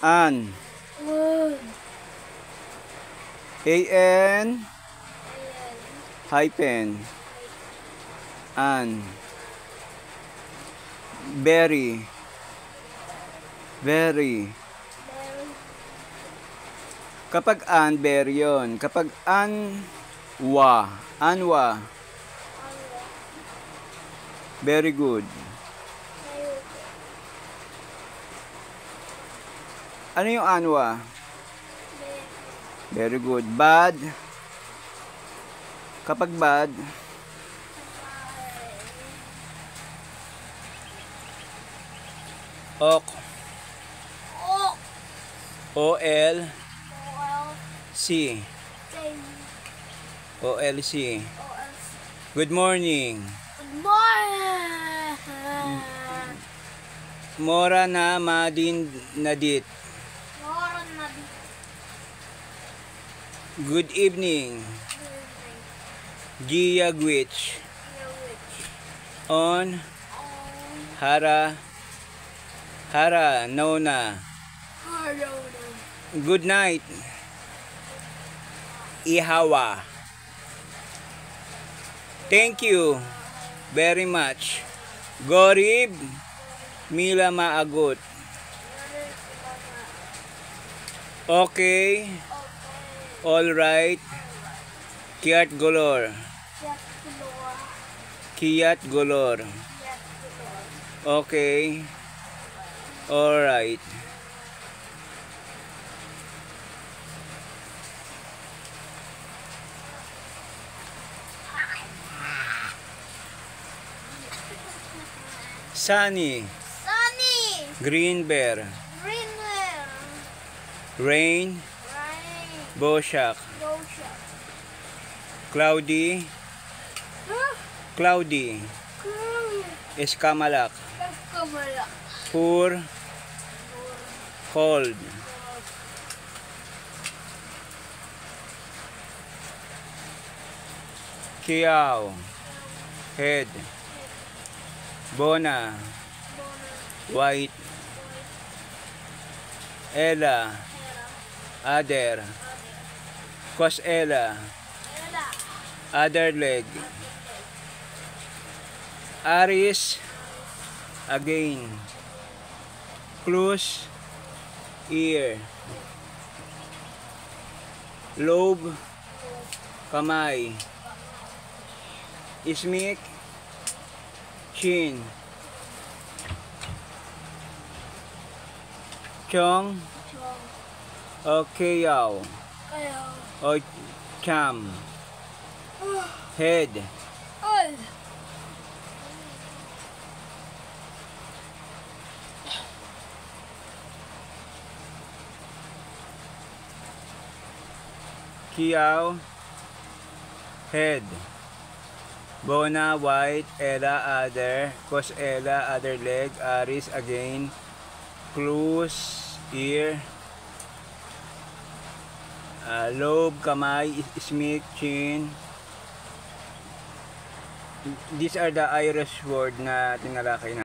An. Wood. A-N Ayan. hyphen. An. Berry. Very. Very. Kapag an, berry yun. Kapag an, wa. Anwa. Anwa. Very good. Very good. Ano yung anwa? Very. Very good. Bad. Kapag bad, ok. O. O-L. O. L. C. C. O-L-C. O. L. C. Good morning. Good morning. Mora na madin nadit. Moron na di. Good evening. Gia Gwitch. On Hara Hara Nona. Good night. Ihawa. Thank you very much. Gorib Mila Maagot. Okay. All right. Kiat Golor. Kiat Golor. Okay. All right. Sunny. Sunny. Green Bear. Green Bear. Rain. Rain. Boshak. Ocean. Cloudy. Huh? Cloudy. Cloudy. Eskamalak. Kamala. Poor. Cold. Kiyaw. Head. Bona. White. Ella. Other. Cos Ella. Other leg. Aris. Again. Close. Ear. Lobe. Kamay. Ismik. Chin. Chong. O Kayaw. O Cham. Head. All. Kiyaw. Head. Bona, white, Ella, other, Cos Ella, other leg, Aris, again, Close, ear, lobe, kamay, ismik, chin. These are the Irish word na tinalakay na.